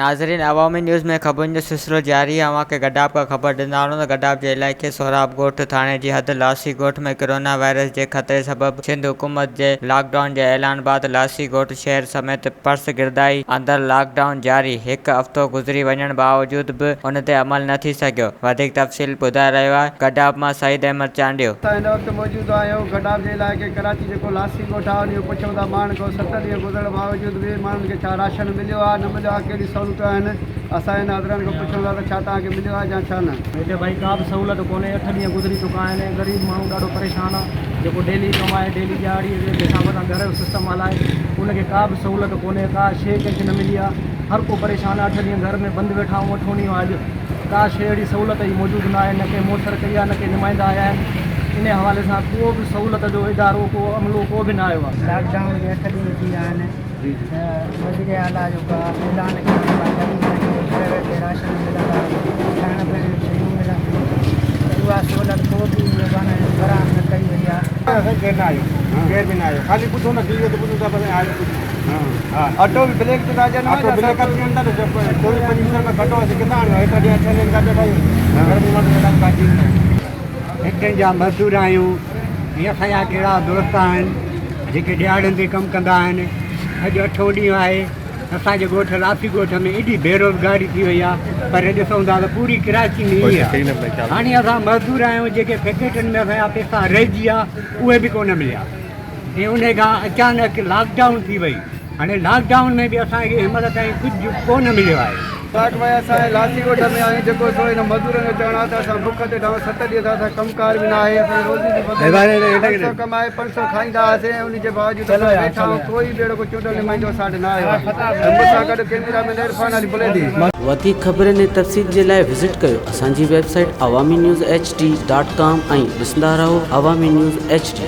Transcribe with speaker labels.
Speaker 1: ناظرين عوامي نيوز ۾ خبرن جو سلسلو جاري آهي اوهان کي گڏاپ کان خبر ڏيندا هلون ته گڏاپ جي علائقي سهراب ڳوٺ ٿاڻي جي حد لاسي ڳوٺ ۾ ڪرونا وائرس جي خطري سبب سنڌ حڪومت جي لاڪ ڊائون جي اعلان بعد لاسي ڳوٺ شهر سميت پسگردائي اندر لاڪ ڊائون جاري هڪ هفتو گذري وڃڻ باوجود به ان تي عمل نه ٿي سگهيو وڌيڪ تفصيل ٻڌائي رهيو آهي گڏاپ مان سعيد احمد چانڊيو.
Speaker 2: اسان هن وقت موجود آهيون گڏاپ جي علائقي ڪراچي جيڪو لاسي ڳوٺ آهي ان جو پڇون ٿا ماڻهن کان ست ڏينهن گذرڻ باوجود به ماڻهن کي ڇا راشن مليو آهي نه مليو آهي ڪهڙيون سهولتون آهن اسان هن حضرن کان پڇون ٿا ته ڇا توهان کي مليو آهي يا ڇا نه.
Speaker 3: هتي ڀائي ڪا به سهولت ڪونهي اٺ ڏينهن گذري چڪا آهن غريب ماڻهو ڏاڍو پريشان آهي جيڪو ڊيلي ڪمائي ڊيلي ڏهاڙي جي حساب سان گهر جو سسٽم هلائي ان کي ڪا به سهولت ڪونهي ڪا شيء ڪنهن کي نه ملي آهي هر ڪو پريشان آهي اٺ ڏينهن گهر ۾ بند ويٺا آهيون اٺون ڏينهن آهي اڄ. ڪا شيء اهڙي سهولت جي موجود نه آهي نه ڪنهن موثر ڪئي آهي نه ڪي نمائندا آيا آهن انهي حوالي سان ڪو به سهولت جو ادارو ڪو عملو ڪو به نه آيو آهي.
Speaker 4: لاڪ ڊائون جي اٺ ڏينهن ٿي ويا آهن ته وزير اعليٰ جو اعلان ڪيو ته غريبن کي گهر ويٺي راشن ملندا کائڻ پيئڻ جون شيون ملنديون ته اها سهولت ڪو به فراهم نه ڪئي وئي آهي.
Speaker 2: اسان ڪير نه آيو ڪير به نه آيو خالي ٻڌو نه ٽي وي تي ٻڌون ٿا بس آيو ڪجهه نه ها اٽو به بليڪ تي ٿا اچن اٽو بليڪ اچي وڃن ٿا ته چوويهه پنجويهه سئو ۾ گهٽو اسين ڪٿان آڻيون ايترا ڏينهن اٺ ڏينهن کان پيا کايون گهر ۾ ماڻهو ويٺا آهن ڪا چيز نه
Speaker 5: فيڪٽرين جا مزدور آهيون ۽ اسان جا ڪهڙا دوست آهن جيڪي ڏهاڙين تي ڪم ڪندا آهن اڄ اٺون ڏينهن آهي اسان جي ڳوٺ لاسي ڳوٺ ۾ ايڏي بيروزگاري ٿي وئي آهي پر ڏسون ٿا ته پوري ڪراچي ۾ ائين آهي هاڻي اسان مزدور آهيون جيڪي فيڪٽرين ۾ اسان جا پئسا رهجي ويا اهي به ڪونه مليا ۽ ان کان اچانڪ لاڪ ڊائون ٿي وئي هاڻي لاڪ ڊائون ۾ به اسان کي هن مهل تائين ڪجهه ڪونه مليو آهي.
Speaker 2: ساٺ ڀائي اسان لاسي ڳوٺ ۾ آهيون جيڪو سو هن مزدورن جو چوڻ آهي ته اسان بک تي ڍائون ست ڏينهن کان اسان ڪم ڪار به نه آهي اسان جي روزي به بند 5 سو ڪمائي 5 سو کائيندا هئاسين ۽ ان جي باوجود اسان ويٺا آهيون ڪوئي به اهڙو ڪو چونڊيل نمائندو اسان وٽ نه آيو آهي ۽ مون سان گڏ ڪيميرا مين عرفان علي بليدي.
Speaker 6: وڌيڪ خبرن ۽ تفصيل جي لاء وزٽ ڪيو اسان جي website Awami news H D dot com ۽ ڏسندا رهو عوامي نيوز ايڇ ڊي.